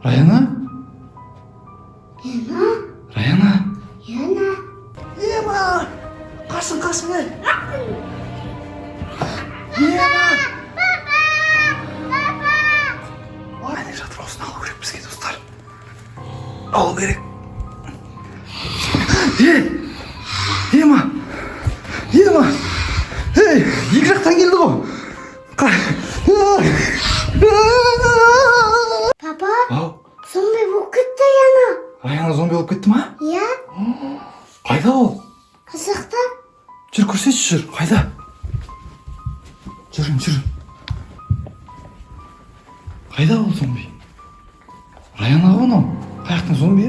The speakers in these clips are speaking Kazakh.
Раяна? Яна. Раяна? Яна. Ема! Қашын, қашын, ей! Ема! Әне жатыр, осыны алу керек бізге, достар. Алу керек. Ей! Ема! Ема! Ей, екі жақтан келді ғой. Папа, Ау, зомби болып кетті Яна. Раяна зомби болып кетті ма? Иә. Қайда ол? Қызықты. Жүр, көрсетші, жүр. Қайда? Жүр, жүр. Қайда ол зомби? Раяна ғой мынау. Қай жақтың зомби?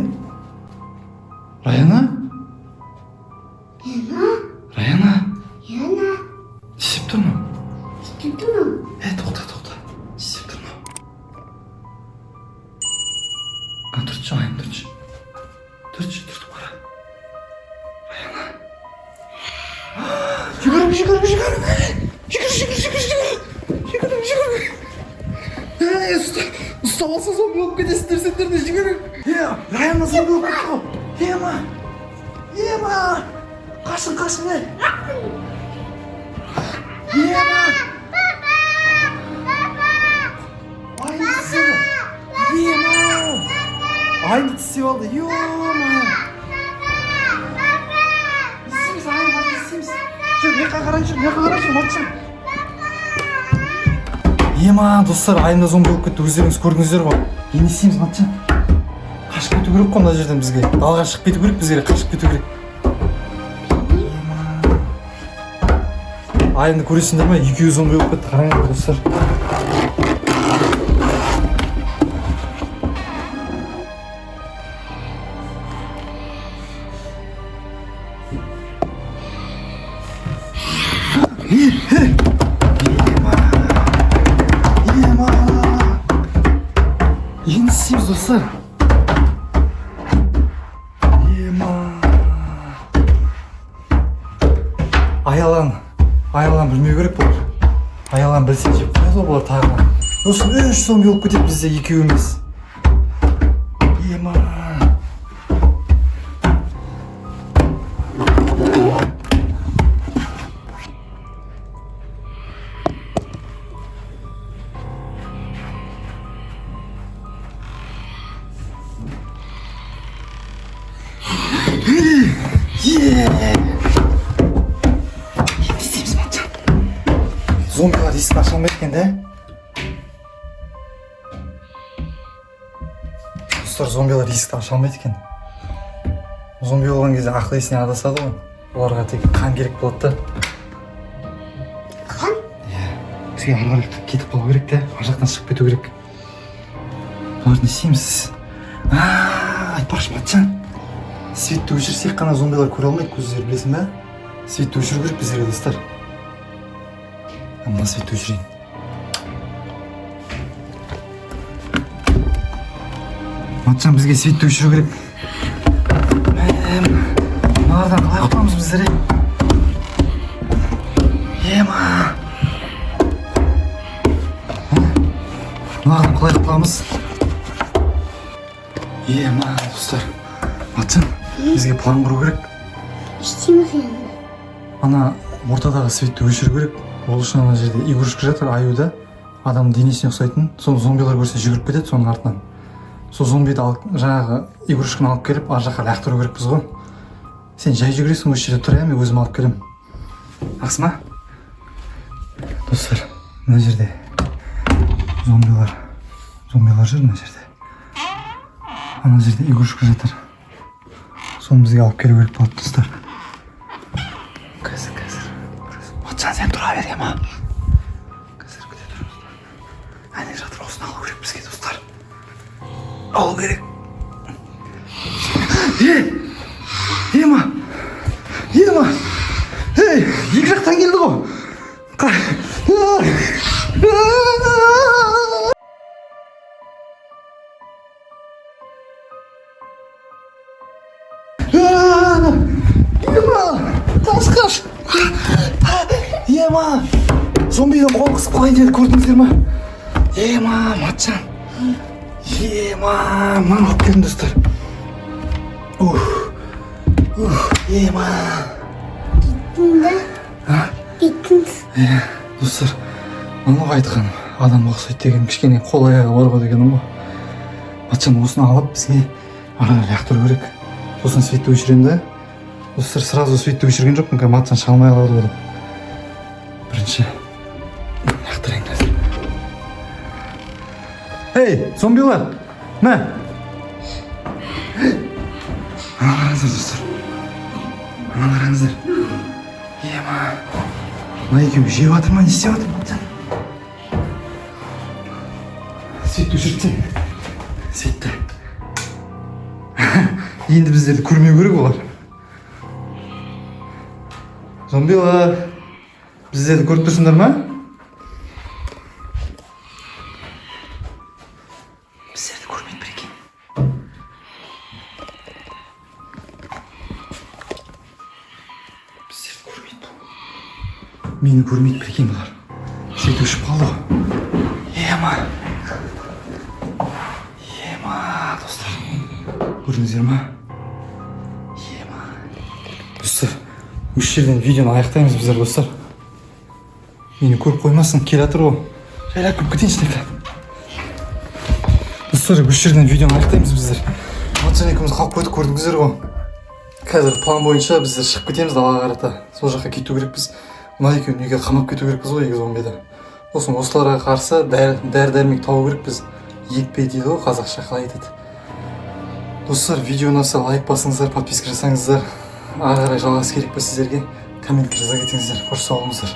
Раяна? Яна. Раяна? Яна. Не істеп тұр мынау? Істеп тұрмын. Е, тоқта, тоқта. Не істеп тұр мынау? А, түртші, айым, түртші. Түртші, түртіп қара. Раяна. Жүгіріп, жүгіріп, жүгіріп. Жүгір, жүгір, жүгір, жүгір. Жүгіріп, жүгіріп. Ей, ұстап алса зомби болып кетесіңдер сендер де, жүгіріп. Е, Раяна зомби болып кетті ғой. Ема. Ема. Қашын, қашын, ей. Ема. Айны тістеді. Ема. Айны тістеп алды. Ема. Не істейміз, Айым, не істейміз? Жүр, мына жаққа қарай жүр, мына жаққа қарай жүр, Матжан. Ема, достар, Айым да зомби болып кетті, өздеріңіз көрдіңіздер ғой. Енді не істейміз, Матжан? Қашып кету керек қой мына жерден бізге. Далаға шығып кету керек бізге, қашып кету керек. Ема. Айымды көресіңдер ме? Екеуі зомби болып кетті, қараңдар, достар. Ема! Енді не істейміз, достар? Ема! Аялан, Аялан білмеу керек бұлар. Аялан білсе, жеп қояды ғой бұлар тағы да. Сосын үш зомби болып кетеді бізде, екеу емес. Ема! Е! Не істейміз, Матжан? Зомбилар есікті аша алмайды екен да? Достар, зомбилар есікті аша алмайды екен. Зомби болған кезде ақыл есінен адасады ғой. Оларға тек қан керек болады да. Қан? Иә. Бізге ары қарай кетіп қалу керек те, ар жақтан шығып кету керек. Бұлар не істейміз? А, айтпақшы, Матжан. Светті өшірсек қана зомбилар көре алмайды көздері, білесің бе? Светті өшіру керек бізге, достар. Мына светті өшірейін. Матжан, бізге светті өшіру керек. Мыналардан қалай құтыламыз біздер, е? Ема! Мыналардан қалай құтыламыз? Ема, достар. Матжан, бізге план құру керек. Істейміз енді. Ана ортадағы светті өшіру керек. Ол үшін ана жерде игрушка жатыр, аюда. Адамның денесіне ұқсайтын. Соны зомбилар көрсе, жүгіріп кетеді соның артынан. Сол зомбиді алып, жаңағы игрушканы алып келіп, ар жаққа лақтыру керекпіз ғой. Сен жай жүгіресің, осы жерде тұр, иә, мен өзім алып келемін. Жақсы ма? Достар, мына жерде зомбилар жүр мына жерде. Ана жерде игрушка жатыр. Соны бізге алып келу керек болады, достар. Қазір, қазір. Матжан, сен тұра бер, ема. Қазір күте тұрмыз. Әне жатыр, осыны алу керек бізге, достар. Алу керек. Е! Ема! Ема! Ей, екі жақтан келді ғой. Ема! Қаш, қаш! Ема! Зомбидің қолын қысып қалайын деді, көрдіңіздер ма? Ема, Матжан. Ема, мынаны алып келдім, достар. Ух, ух, ема. Кеттің да? Кеттің. Иә, достар, мынау айтқаным, адамға ұқсайды деген, кішкене қол аяғы бар ғой дегенім ғой. Матжан, осыны алып, бізге ары қарай лақтыру керек. Сосын светті өшіремін да. Достар, сразу светті өшірген жоқпын, қазір Матжан шыға алмай қалады ғой деп. Бірінші лақтырайын қазір. Ей, зомбилар, мә! Ана қараңыздар, достар, ана қараңыздар. Ема, мына екеуі жеп жатыр ма, не істеп жатыр? Матжан, светті өшіріп. Светті. Енді біздерді көрмеу керек олар. Зомбилар, біздерді көріп тұрсыңдар ма? Біздерді көрмейді, прикинь. Біздерді көрмейді бұл. Мені көрмейді, прикинь, бұлар. Свет өшіп қалды ғой. Ема, ема, достар, көрдіңіздер ма? Ема, достар, осы жерден видеоны аяқтаймыз біздер. Достар, мені көріп қоймасын, келе жатыр ғой. Жайлап кіріп кетейінші тек. Достар, осы жерден видеоны аяқтаймыз біздер. Матжан екеуміз қалып қойдық, көрдіңіздер ғой. Қазір план бойынша біздер шығып кетеміз далаға қарата, сол жаққа кету керекпіз. Мына екеуін үйге қамап кету керекпіз ғой екі зомбиді. Сосын осыларға қарсы дәрі дәрмек табу керекпіз. Екпе дейді ғой қазақша, қалай айтады? Достар, видео ұнаса, лайк басыңыздар, подписка жасаңыздар. Ары қарай жалғасы керек па сіздерге, комментке жаза кетіңіздер. Қош, сау болыңыздар.